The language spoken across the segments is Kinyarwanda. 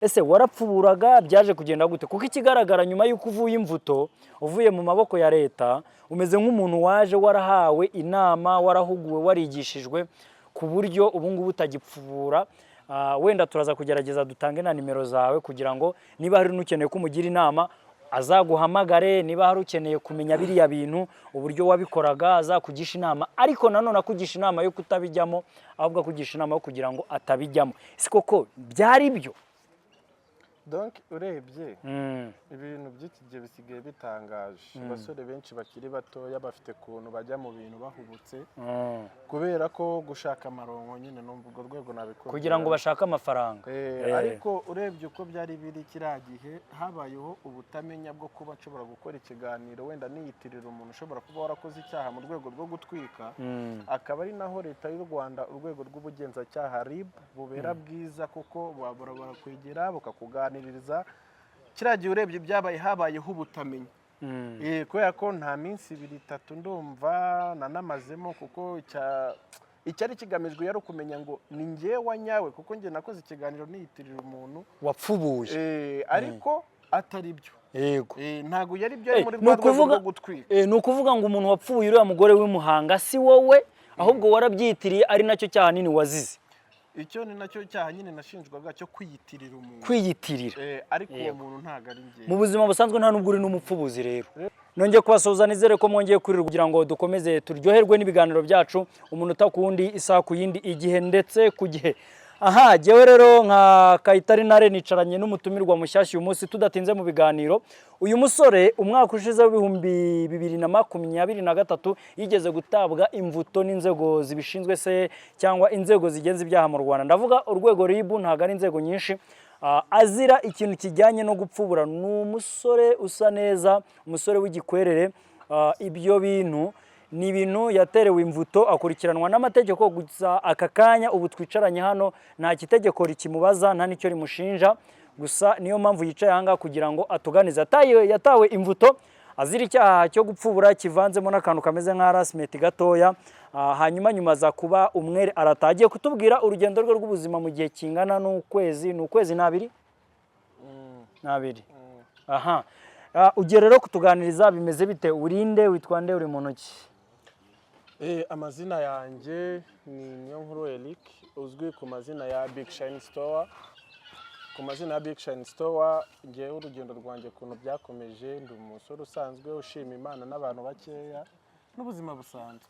Ese warapfuburaga? Byaje kugenda gute? Kuko ikigaragara, nyuma y'uko uvuye imvuto, uvuye mu maboko ya leta, umeze nk'umuntu waje warahawe inama, warahuguwe, warigishijwe ku buryo ubu ngubu utagipfubura. Wenda turaza kugerageza dutange na nimero zawe kugira ngo niba hari n'ukeneye ko umugira inama azaguhamagare, niba hari ukeneye kumenya biriya bintu uburyo wabikoraga azakugisha inama, ariko nanone akugisha inama yo kutabijyamo, ahubwo akugisha inama yo kugira ngo atabijyamo. Si koko byari byo? Donc urebye, ibintu by'iki gihe bisigaye bitangaje. Abasore benshi bakiri batoya bafite ukuntu bajya mu bintu bahubutse kubera ko gushaka amaronko nyine, numva urwo rwego nabikubwira. Kugira ngo bashake amafaranga. Ariko urebye uko byari biri kiriya gihe, habayeho ubutamenya bwo kuba nshobora gukora ikiganiro wenda niyitirira umuntu ushobora kuba warakoze icyaha mu rwego rwo gutwika, akaba ari naho Leta y'u Rwanda, urwego rw'ubugenzacyaha RIB, bubera bwiza kuko barakwegera bukakuganiriza. Kiriya gihe urebye byabaye, habayeho ubutamenya. Kubera ko nta minsi 2, 3 ndumva nanamazemo, kuko icyari kigamijwe yari ukumenya ngo ni njye wa nyawe, kuko njye nakoze ikiganiro niyitirira umuntu wapfubuye. Ariko atari byo. Ntabwo yari byo, ari muri ni rwa rwego ukuvuga rwo gutwika. Ni ukuvuga ngo umuntu wapfuye, uriya mugore w'imuhanga, si wowe, ahubwo warabyitiriye, ari nacyo cyaha nini wazize. Icyo ni nacyo cyaha nyine nashinjwaga cyo kwiyitirira umuntu. Kwiyitirira. Ariko uwo muntu ntabwo ari njye. Mu buzima busanzwe nta nubwo uri n'umupfubuzi. Rero nongeye kubasuhuza, nizere ko mwongeye kurirwa kugira ngo dukomeze turyoherwe n'ibiganiro byacu umunota ku wundi, isaha ku yindi, igihe ndetse ku gihe. Aha jyewe rero nka Kayitare Ntare nicaranye n'umutumirwa mushyashya uyu munsi. Tudatinze mu biganiro, uyu musore umwaka ushize w'2023 yigeze gutabwa imvuto n'inzego zibishinzwe se cyangwa inzego zigenza ibyaha mu Rwanda, ndavuga urwego RIB, ntabwo ari inzego nyinshi. Azira ikintu kijyanye no gupfubura. Ni umusore usa neza, umusore w'igikwerere. Ibyo bintu ni ibintu yaterewe imvuto, akurikiranwa n'amategeko. Gusa aka kanya ubu twicaranye hano nta kitegeko rikimubaza, nta n'icyo rimushinja. Gusa niyo mpamvu yicaye ahangaha kugira ngo atuganize. Yatawe imvuto azira icyaha cyo gupfubura kivanzemo n'akantu kameze nka harassment gatoya. Hanyuma nyuma aza kuba umwere, arataha. Agiye kutubwira urugendo rwe rw'ubuzima mu gihe kingana n'ukwezi, ni ukwezi n'abiri n'abiri. Aha, ugiye rero kutuganiriza bimeze bite? Urinde? Witwa nde? Uri mu ntoki? Amazina yanjye ni Niyonkuru Eric, uzwi ku mazina ya Big Shine Store. Ku mazina ya Big Shine Store, ngewe urugendo rwanjye ukuntu byakomeje, ndi umusore usanzwe ushima Imana n'abantu bakeya n'ubuzima busanzwe.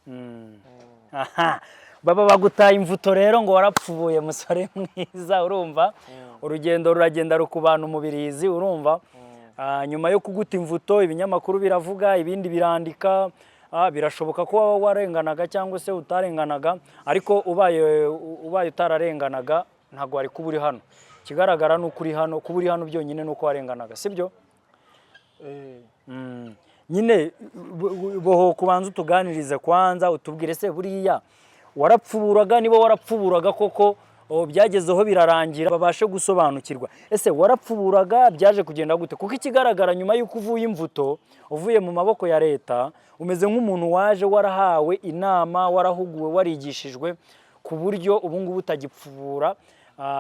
Aha baba bagutaye imvuto rero ngo warapfubuye, musore mwiza. Urumva urugendo ruragenda rukubana umubirizi, urumva. Nyuma yo kuguta imvuto, ibinyamakuru biravuga, ibindi birandika. Birashoboka ko waba warenganaga cyangwa se utarenganaga, ariko ubaye utararenganaga ntabwo wari kuba uri hano. Ikigaragara ni uko uri hano. Kuba uri hano byonyine ni uko warenganaga, sibyo? Eh. Nyine boho kubanza utuganirize kwanza, utubwire se buriya warapfuburaga? Niba warapfuburaga koko, byagezeho birarangira, babashe gusobanukirwa. Ese warapfuburaga? Byaje kugenda gute? Kuko ikigaragara, nyuma y'uko uvuye imvuto, uvuye mu maboko ya leta, umeze nk'umuntu waje warahawe inama, warahuguwe, warigishijwe ku buryo ubu ngubu utagipfubura.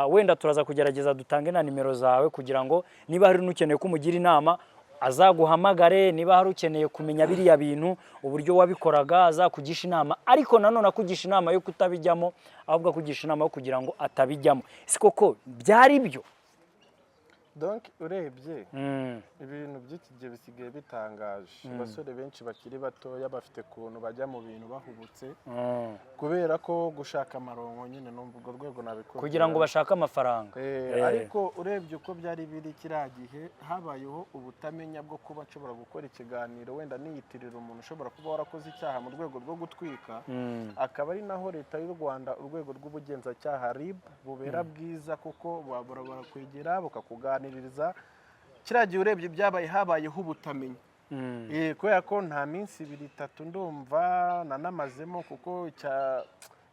Wenda turaza kugerageza dutange na nimero zawe kugira ngo niba hari n'ukeneye ko umugira inama azaguhamagare, niba hari ukeneye kumenya biriya bintu uburyo wabikoraga azakugisha inama, ariko nanone akugisha inama yo kutabijyamo, ahubwo akugisha inama yo kugira ngo atabijyamo. Si koko byari byo? Donc urebye, ibintu by'iki gihe bisigaye bitangaje. Abasore benshi bakiri batoya bafite ukuntu bajya mu bintu bahubutse kubera ko gushaka amaronko nyine, numva urwo rwego nabikubwira. Kugira ngo bashake amafaranga. Ariko urebye uko byari biri kiriya gihe, habayeho ubutamenya bwo kuba nshobora gukora ikiganiro wenda niyitirira umuntu ushobora kuba warakoze icyaha mu rwego rwo gutwika, akaba ari naho Leta y'u Rwanda, urwego rw'ubugenzacyaha RIB, bubera bwiza kuko barakwegera bukakuganiriza. Kiriya gihe urebye byabaye, habayeho ubutamenya. Kubera ko nta minsi 2, 3 ndumva nanamazemo, kuko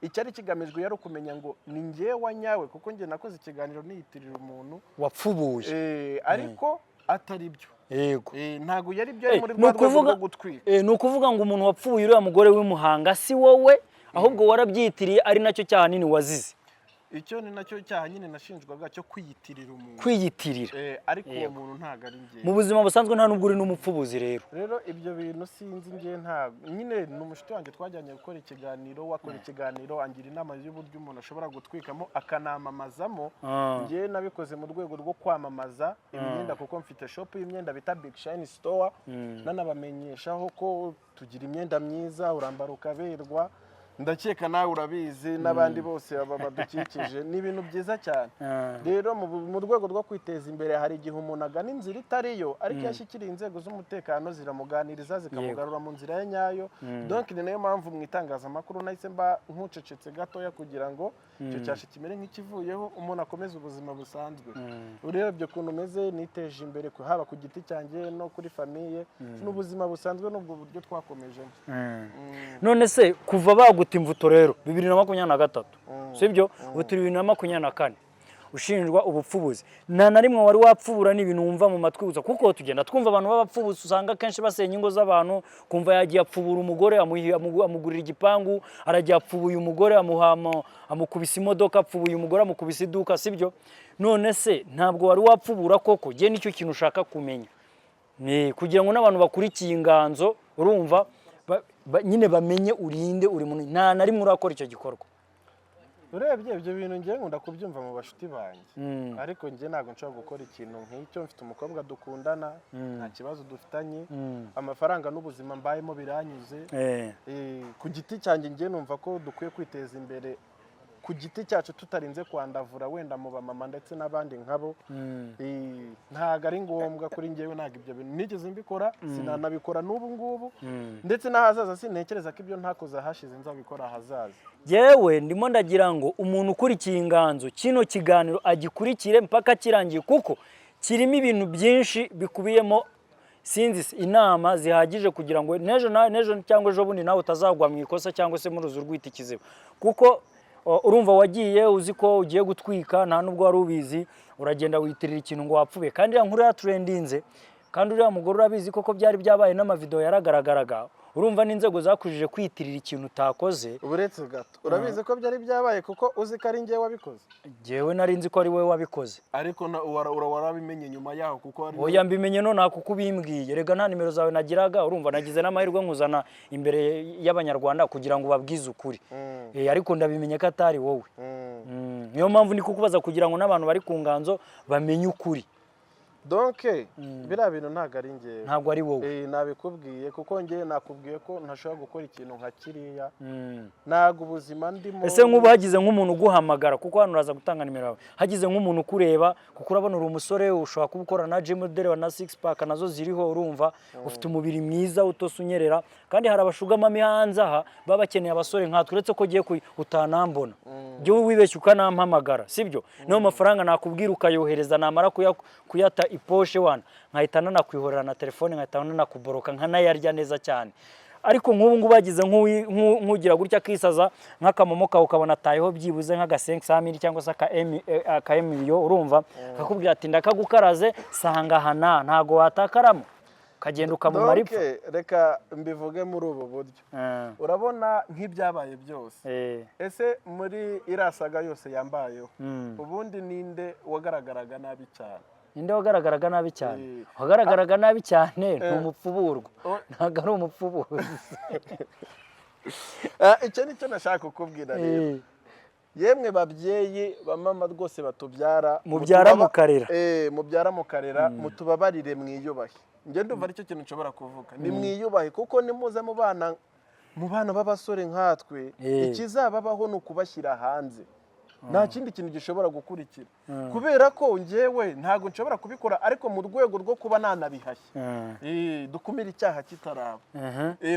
icyari kigamijwe yari ukumenya ngo ni njye wa nyawe, kuko njye nakoze ikiganiro niyitirira umuntu wapfubuye. Ariko atari byo. Ntabwo yari byo, ari muri ni rwa rwego ukuvuga rwo gutwika. Ni ukuvuga ngo umuntu wapfuye, uriya mugore w'imuhanga, si wowe, ahubwo warabyitiriye, ari nacyo cyaha nini wazize. Icyo ni nacyo cyaha nyine nashinjwaga cyo kwiyitirira umuntu. Kwiyitirira. Ariko uwo muntu ntabwo ari njye. Mu buzima busanzwe nta nubwo uri n'umupfubuzi rero. Rero ibyo bintu sinzi, njye ntabwo nyine, ni umushuti wanjye twajyanye gukora ikiganiro, wakora ikiganiro angira inama y'uburyo umuntu ashobora gutwikamo akanamamazamo. Njye nabikoze mu rwego rwo kwamamaza imyenda, kuko mfite shop y'imyenda bita Big Shine Store, nanabamenyeshaho ko tugira imyenda myiza, urambara ukaberwa. Ndakeka nawe urabizi n'abandi bose aba badukikije, ni ibintu byiza cyane. Rero mu rwego rwo kwiteza imbere, hari igihe umuntu agana inzira itari yo, ariko iyo ashyikiriye inzego z'umutekano ziramuganiriza, zikamugarura mu nzira ye nyayo. Donc ni nayo mpamvu mu itangazamakuru nahise mba nkucecetse gatoya, kugira ngo icyo cyasha kimere nk'ikivuyeho, umuntu akomeze ubuzima busanzwe. Urebye ukuntu umeze, niteje imbere haba ku giti cyanjye no kuri famille, n'ubuzima busanzwe n'ubwo buryo twakomejemo. None se kuva baguta imvuto rero 2023, sibyo? Ubu turi 2024, ushinjwa ubupfubuzi, nta na rimwe wari wapfubura? Ni ibintu wumva mu matwi gusa, kuko tugenda twumva abantu b'abapfubuzi usanga akenshi basenya ingo z'abantu, kumva yagiye apfubura umugore, amugurira igipangu, aragiye apfubuye umugore, amukubise imodoka, apfubuye umugore, amukubise iduka, sibyo? None se ntabwo wari wapfubura koko? Jye nicyo kintu ushaka kumenya, ni kugira ngo n'abantu bakurikiye inganzo, urumva, nyine bamenye urinde uri muntu. Nta na rimwe urakora icyo gikorwa? Urebye ibyo bintu, ngiye nkunda kubyumva mu bashuti banjye, ariko njye ntabwo nshobora gukora ikintu nk'icyo. Mfite umukobwa dukundana, nta kibazo dufitanye, amafaranga n'ubuzima mbayemo biranyuze. Ku giti cyanjye, njye numva ko dukwiye kwiteza imbere ku giti cyacu, tutarinze kwandavura wenda mu bamama ndetse n'abandi nkabo. Ntabwo ari ngombwa kuri njyewe, ntabwo ibyo bintu nigeze mbikora, sinanabikora n'ubu ngubu, ndetse n'ahazaza sintekereza ko ibyo ntakoze ahashize nzabikora ahazaza. Yewe, ndimo ndagira ngo umuntu ukurikiye inganzo kino kiganiro agikurikire mpaka kirangiye, kuko kirimo ibintu byinshi bikubiyemo, sinzi se, inama zihagije kugira ngo n'ejo n'ejo cyangwa ejo bundi nawe utazagwa mu ikosa cyangwa se muri uzu rwita ikiziba. Kuko urumva, wagiye uzi ko ugiye gutwika, nta nubwo wari ubizi, uragenda witirira ikintu ngo wapfuye, kandi iriya nkuru yatrendinze, kandi uriya mugore urabizi koko byari byabaye, n'amavideo yaragaragaraga. Urumva n'inzego zakujije kwitirira ikintu utakoze. Uretse gato, urabizi ko byari byabaye kuko uzi ko ari njyewe wabikoze? Njyewe nari nzi ko ari wowe wabikoze. Ariko warabimenye nyuma yaho kuko wari Oya, mbimenye nonaha kuko ubimbwiye. Rega nta nimero zawe nagiraga. Urumva, nagize n'amahirwe nkuzana imbere y'Abanyarwanda kugira ngo ubabwize ukuri. Ariko ndabimenye ko atari wowe. Niyo mpamvu ndi kukubaza, kugira ngo n'abantu bari ku nganzo bamenye ukuri. Donc biriya bintu ntabwo ari njyewe. Ntabwo ari wowe. Nabikubwiye, kuko njyewe nakubwiye ko ntashobora gukora ikintu nka kiriya. Ntabwo ubuzima ndimo. Ese nk'ubu hagize nk'umuntu uguhamagara, kuko hano uraza gutanga nimero yawe, hagize nk'umuntu ukureba, kuko urabona uri umusore, ushobora kuba ukora na gym, dore na six pack nazo ziriho, urumva ufite umubiri mwiza utose unyerera, kandi hari abasugar mummy hanze aha baba bakeneye abasore nkatwe, uretse ko ugiye utanambona, jyewe wibeshye ukanampamagara, sibyo? Niyo mafaranga nakubwira ukayohereza, namara kuyata iposhe wana, nkahita nanakwihorera na telefone, nkahita nanakuboroka, nkanayarya neza cyane. Ariko nk'ubu ngubu hagize nk'ugira gutya akisaza nk'akamomo kawe, ukabona atayeho byibuze nk'aga 500 mille cyangwa se aka emiliyo, urumva, akakubwira ati ndakagukaraze sanga aha, na ntago watakaramo, ukagenda ukamumara ipfa? Donc reka mbivuge muri ubu buryo. Urabona nk'ibyabaye byose, ese muri iriya saga yose yambayeho, ubundi ninde wagaragaraga nabi cyane? Ninde wagaragaraga nabi cyane? Wagaragaraga nabi cyane ni umupfuburwa. Ntabwo ari umupfubuzi. Icyo ni cyo nashaka kukubwira rero. Yemwe babyeyi bamama rwose batubyara, Mubyara mukarera. Mubyara mukarera, mutubabarire, mwiyubahe. Njye ndumva aricyo kintu nshobora kuvuga, ni mwiyubahe, kuko nimuza mu bana b'abasore nkatwe, ikizababaho ni ukubashyira hanze, nta kindi kintu gishobora gukurikira, kubera ko njyewe ntabwo nshobora kubikora, ariko mu rwego rwo kuba nanabihashya, dukumire icyaha kitaraba,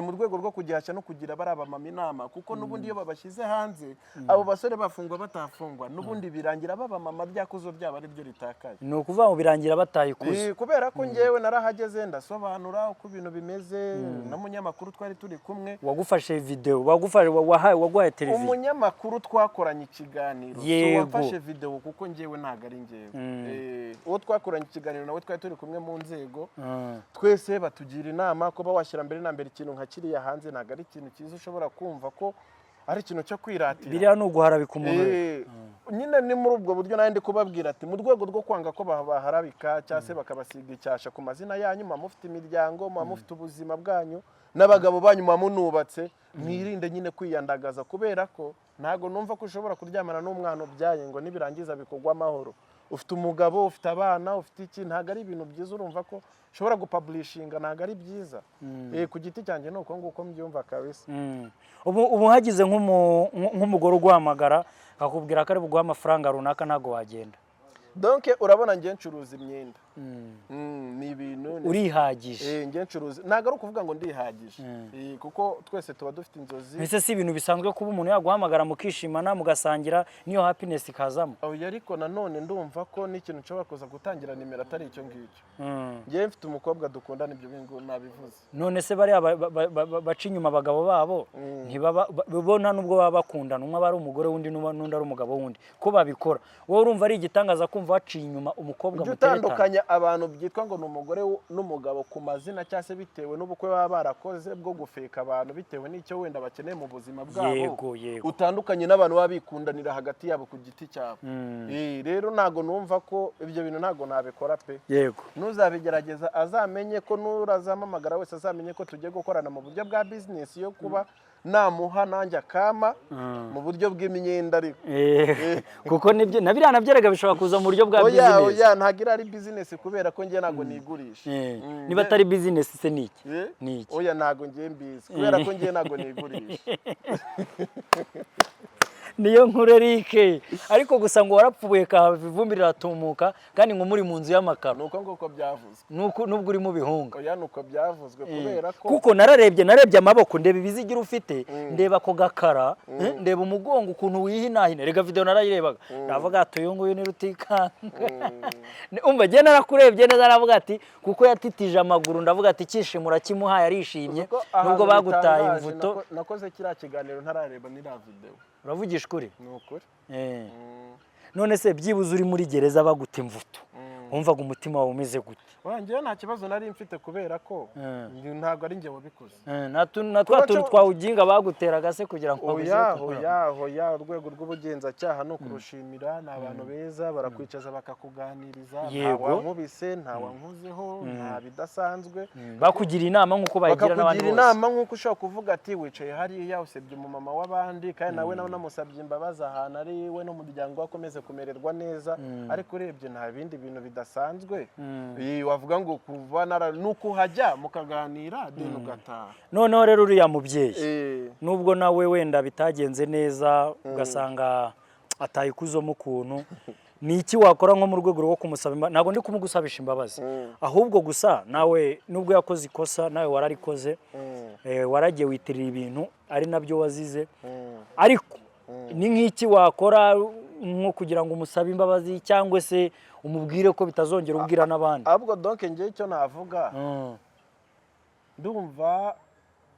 mu rwego rwo kugihashya no kugira bariya bamama inama, kuko n'ubundi iyo babashyize hanze, abo basore bafungwa batafungwa, n'ubundi birangira baba mama ryakuzo ryabo ari ryo ritakaye. Ni ukuvuga ngo birangira batayikuze. Kubera ko njyewe narahageze, ndasobanura uko ibintu bimeze n'umunyamakuru twari turi kumwe. Wagufashe video, wagufashe, wahaye, waguhaye televiziyo. Umunyamakuru twakoranye ikiganiro, si uwafashe video, kuko njyewe ntabwo ari njyewe. Uwo twakoranye ikiganiro nawe twari turi kumwe mu nzego, twese batugira inama kuba washyira mbere na mbere ikintu nka kiriya hanze ntabwo ari ikintu cyiza, ushobora kumva ko Ari ikintu cyo kwiratira. Biriya ni uguharabika umuntu. Nyine ni muri ubwo buryo nawe ndi kubabwira ati mu rwego rwo kwanga ko baharabika cyangwa se bakabasiga icyasha ku mazina yanyu, muba mufite imiryango, muba mufite ubuzima bwanyu n'abagabo banyu, muba munubatse, mwirinde nyine kwiyandagaza, kubera ko ntabwo numva ko ushobora kuryamana n'umwana ubyaye ngo nibirangiza bikugwa amahoro. Ufite umugabo, ufite abana, ufite iki, ntabwo ari ibintu byiza. Urumva ko ushobora gupublishinga, ntabwo ari byiza. Ku giti cyanjye ni uko nguko mbyumva kabisa. Ubu hagize nk'umugore uguhamagara akakubwira ko ari buguhe amafaranga runaka, ntabwo wagenda? Donc urabona, njye ncuruza imyenda. Ni ibintu Urihagije? Njye ncuruza, ntabwo ari ukuvuga ngo ndihagije. Kuko twese tuba dufite inzozi. Mbese si ibintu bisanzwe kuba umuntu yaguhamagara mukishimana, mugasangira, niyo happiness ikazamo? Oya, ariko nanone ndumva ko n'ikintu nshobora kuza gutangira nimero atari icyo ngicyo. Njyewe mfite umukobwa dukundana, ibyo bintu nabivuze. None se bariya baca inyuma abagabo babo, ntibaba bo nta nubwo baba bakundana, umwe aba ari umugore w'undi n'undi ari umugabo w'undi, ko babikora, wowe urumva ari igitangaza kumva waciye inyuma umukobwa Ujye muteretana? utandukanya abantu byitwa ngo ni umugore n'umugabo ku mazina cyangwa se bitewe n'ubukwe baba barakoze bwo gufeka abantu, bitewe n'icyo wenda bakeneye mu buzima bwabo. yego yego Utandukanye n'abantu baba bikundanira hagati yabo ku giti cyabo. Rero ntabwo numva ko ibyo bintu, ntabwo nabikora pe. Nuzabigerageza azamenye ko nurazampamagara wese azamenye ko tugiye gukorana mu buryo bwa business yo kuba namuha nanjye akama mu buryo bw'imyenda ariko. Kuko nibyo na biriya nabyo erega bishobora kuza mu buryo bwa Oya. business. Oya, ntabwo iri ari business, kubera ko njye ntabwo nigurisha. Niba atari business se ni iki? Eh? Ni iki? Oya, ntabwo ngiye mbizi, kubera ko ngiye ntabwo nigurisha. Niyo nkuru Eric, ariko gusa ngo warapfuye kahava, ivumbi riratumuka, kandi ngo muri mu nzu y'amakaro. Ni uko nguko byavuzwe. Nubwo uri mu bihunga. Oya, ni uko byavuzwe kubera ko Kuko nararebye amaboko, ndeba ibizigira ufite, ndeba ako gakara, ndeba umugongo ukuntu wihinahina. Rega video narayirebaga, ndavuga ati uyu nguyu ni Rutikanga. Umva, njye narakurebye neza, aravuga ati kuko yatitije amaguru, ndavuga ati icyishimo urakimuhaye, arishimye. Uzi ko ahantu Nubwo bagutaye bitangaje, imvuto. Nakoze kiriya kiganiro ntarareba n'iriya video. Uravugisha ukuri? Ni ukuri. None se byibuze uri muri gereza baguta imvuto, wumvaga umutima wawe umeze gute? Oya, njyewe nta kibazo nari mfite kubera ko ntabwo ari njye wabikoze. Na twa Kuba tuntu twawuginga baguteraga se kugira ngo bagushyire Oya. ku murongo? Oya, oya, urwego rw'ubugenzacyaha ni ukurushimira, ni abantu beza, barakwicaza bakakuganiriza, nta wankubise, nta wankozeho, nta bidasanzwe. Bakugiriye inama nk'uko bayigira n'abandi Bakakugira bose. inama nk'uko ushobora kuvuga ati wicaye hariya usebye umumama w'abandi, kandi nawe namusabye imbabazi ahantu ari we n'umuryango we akomeze kumererwa neza. Ariko urebye nta bindi bintu bidasanzwe. Wavuga ngo kuva nara ni ukuhajya mukaganira, then ugataha. Noneho rero uriya mubyeyi, nubwo nawe wenda bitagenze neza, ugasanga ataye ikuzomo ukuntu, ni iki wakora nko mu rwego rwo kumusaba imbabazi? Ntabwo ndi kumugusabisha imbabazi, ahubwo gusa nawe nubwo yakoze ikosa, nawe wararikoze, waragiye witirira ibintu ari nabyo wazize, ariko ni nk'iki wakora nko kugira ngo umusabe imbabazi cyangwa se umubwire ko bitazongera, ubwira n'abandi? Ahubwo donc njyewe icyo navuga, ndumva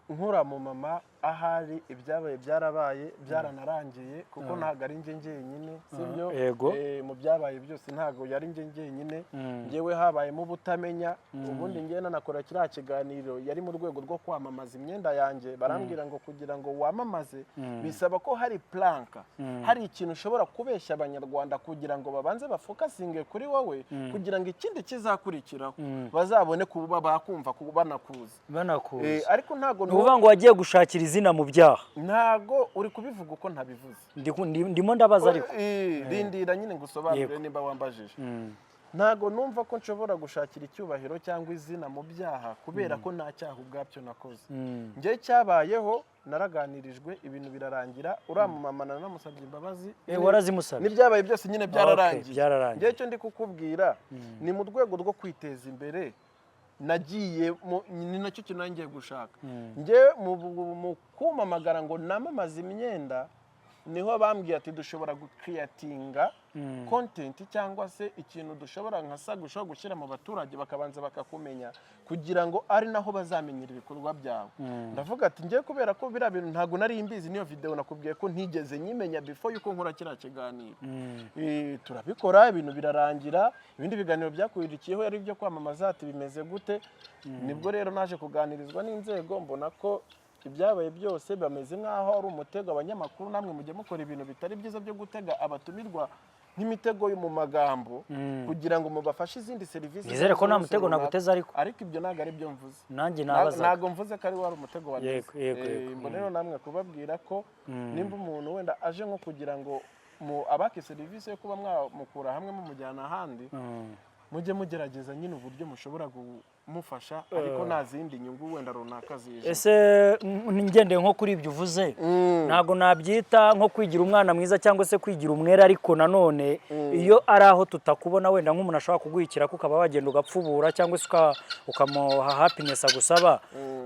nkura mu mama ahari ibyabaye byarabaye, byaranarangiye, kuko ntabwo ari njye njyenyine, sibyo? Yego. Mu byabaye byose ntabwo yari njye njyenyine. Njyewe habayemo ubutamenya. Ubundi njyewe nanakora kiriya kiganiro yari mu rwego rwo kwamamaza imyenda yanjye. Barambwira ngo kugira ngo wamamaze bisaba ko hari prank, hari ikintu ushobora kubeshya Abanyarwanda kugira ngo babanze bafocusinge kuri wowe, kugira ngo ikindi kizakurikiraho bazabone kuba bakumva kuba banakuzi. Banakuzi. Ariko ntabwo Ni ukuvuga ngo wagiye gushakira izina mu byaha? Ntabwo uri kubivuga uko ntabivuze. Ndimo ndabaza ariko. Rindira nyine ngusobanurire. Nimba wambajije, ntabwo numva ko nshobora gushakira icyubahiro cyangwa izina mu byaha, kubera ko nta cyaha ubwabyo nakoze. Njye cyabayeho, naraganirijwe, ibintu birarangira. Uriya mumama nanamusabye imbabazi. Warazimusabye? N'ibyabaye byose nyine byararangiye. Byararangiye. Njye icyo ndi kukubwira ni mu rwego rwo kwiteza imbere nagiye ni nacyo kintu nari ngiye gushaka. Njye mu kumpamagara ngo namamaze imyenda, niho bambwiye ati dushobora gucreatinga content cyangwa se ikintu dushobora nka saga ushobora gushyira mu baturage bakabanza bakakumenya, kugira ngo ari naho bazamenyera ibikorwa byawe. Ndavuga ati njye kubera ko biriya bintu ntabwo nari mbizi, niyo video nakubwiye ko ntigeze nyimenya before yuko nkora kiriya kiganiro. Turabikora, ibintu birarangira. Ibindi biganiro byakurikiyeho yari ibyo kwamamaza, ati bimeze gute. Nibwo rero naje kuganirizwa n'inzego, mbona ko Ibyabaye byose bameze nk'aho ari umutego. Abanyamakuru namwe mujya mukora ibintu bitari byiza byo gutega abatumirwa nk'imitego yo mu magambo kugira ngo mubafashe izindi serivisi Nizere ko nta zose mutego runaka. naguteze ariko. Ariko ibyo ntabwo ari byo mvuze. Nanjye nabazaga. Ntabwo mvuze ko ari wari umutego wa. Yego, yego, yego. Mbona rero namwe kubabwira ko nimba umuntu wenda aje nko kugira ngo mu abake serivisi yo kuba mwamukura hamwe mumujyana ahandi, mujye mugerageza nyine uburyo mushobora kumufasha, ariko nta zindi nyungu wenda runaka zije. Ese ngendeye nko kuri ibyo uvuze, ntabwo nabyita nko kwigira umwana mwiza cyangwa se kwigira umwere, ariko nanone iyo ari aho tutakubona, wenda nk'umuntu ashobora kuguhikira ko ukaba wagenda ugapfubura cyangwa se ukamuha happiness agusaba,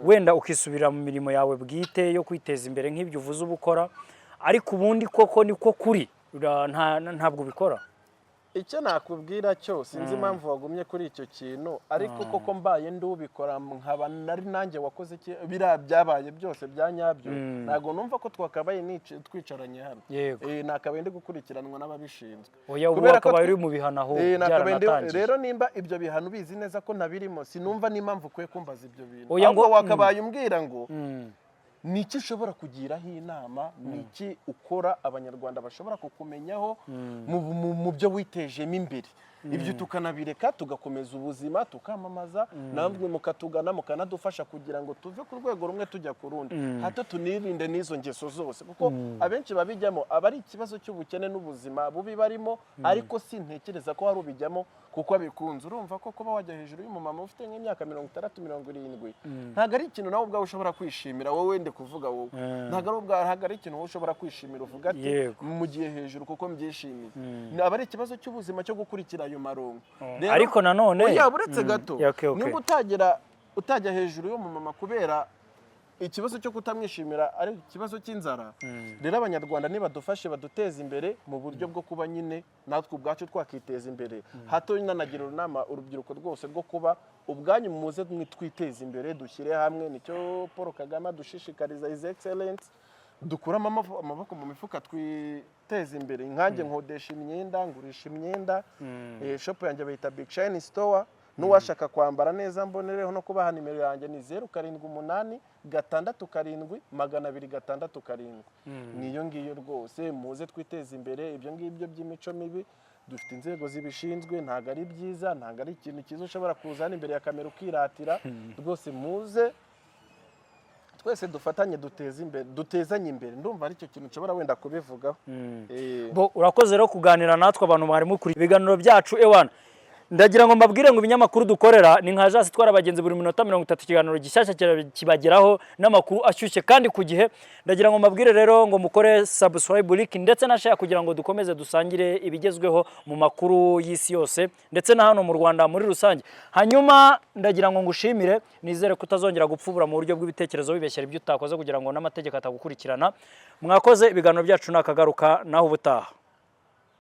wenda ukisubira mu mirimo yawe bwite yo kwiteza imbere nk'ibyo uvuze uba ukora, ariko ubundi koko niko kuri ntabwo ubikora? Icyo nakubwira cyo, sinzi impamvu wagumye kuri icyo kintu, ariko koko mbaye ndubikora nkaba nari nanjye wakoze biriya byabaye byose bya nyabyo, ntabwo numva ko twakabaye twicaranye hano. Nakabaye ndi gukurikiranwa n'ababishinzwe. Oya, ubu Kubera ko wakabaye uri mu bihano aho nakabaye byaranatangiye. Rero nimba ibyo bihano ubizi neza ko ntabirimo, sinumva n'impamvu ukwiye kumbaza ibyo bintu. Oya, Ahubwo wakabaye umbwira ngo ni iki ushobora kugiraho inama, ni iki ukora abanyarwanda bashobora kukumenyaho mu byo witejemo imbere, ibyo tukanabireka tugakomeza ubuzima, tukamamaza, namwe mukatugana mukanadufasha kugira ngo tuve ku rwego rumwe tujya ku rundi, hato tunirinde n'izo ngeso zose, kuko abenshi babijyamo aba ari ikibazo cy'ubukene n'ubuzima bubi barimo, ariko sintekereza ko hari ubijyamo kuko abikunze. Urumva ko kuba wajya hejuru y'umumama ufite nk'imyaka 60, 70, ntabwo ari ikintu nawe ubwawe ushobora kwishimira. Wowe wende kuvuga wowe, ntabwo ari ubwawe, ntabwo ari ikintu wowe ushobora kwishimira uvuga ati mugiye hejuru kuko mbyishimiye. Aba ari ikibazo cy'ubuzima cyo gukurikira ayo maronko. Rero- Ariko nanone Oya, uretse gato. Okay. Nimba utajya hejuru y'umumama kubera ikibazo cyo kutamwishimira, ari ikibazo cy'inzara, rero abanyarwanda nibadufashe baduteze imbere mu buryo bwo kuba nyine natwe ubwacu twakiteza imbere. Hato nanagira inama urubyiruko rwose rwo kuba ubwanyu muze twiteze imbere, dushyire hamwe. Nicyo Paul Kagame adushishikariza, His Excellence. Dukuramo amaboko mu mifuka, twiteze imbere. Nkanjye nkodesha imyenda, ngurisha imyenda. Shop yanjye bayita Big Shine Store. N'uwashaka kwambara neza, mbonereho no kubaha nimero yanjye, ni 0786720067. Niyo ngiyo rwose. Muze twiteze imbere. Ibyo ngibyo by'imico mibi dufite inzego zibishinzwe. Ntabwo ari byiza, ntabwo ari ikintu cyiza ushobora kuza hano imbere ya kamera ukiratira. Rwose muze twese dufatanye duteze imbere, dutezanye imbere. Ndumva aricyo kintu nshobora wenda kubivugaho. Bo, urakoze rero kuganira natwe. Abantu mwari mukuri ibiganiro byacu, ewana, ndagira ngo mbabwire ngo ibinyamakuru dukorera ni nka jasi itwara abagenzi. Buri minota 30 ikiganiro gishyashya kibageraho n'amakuru ashyushye kandi ku gihe. Ndagira ngo mbabwire rero ngo mukore subscribe, like ndetse na share kugira ngo dukomeze dusangire ibigezweho mu makuru y'isi yose ndetse na hano mu Rwanda muri rusange. Hanyuma ndagira ngo ngushimire, nizere ko utazongera gupfubura mu buryo bw'ibitekerezo wibeshyera ibyo utakoze kugira ngo n'amategeko atagukurikirana. Mwakoze, ibiganiro byacu nakagaruka naho ubutaha.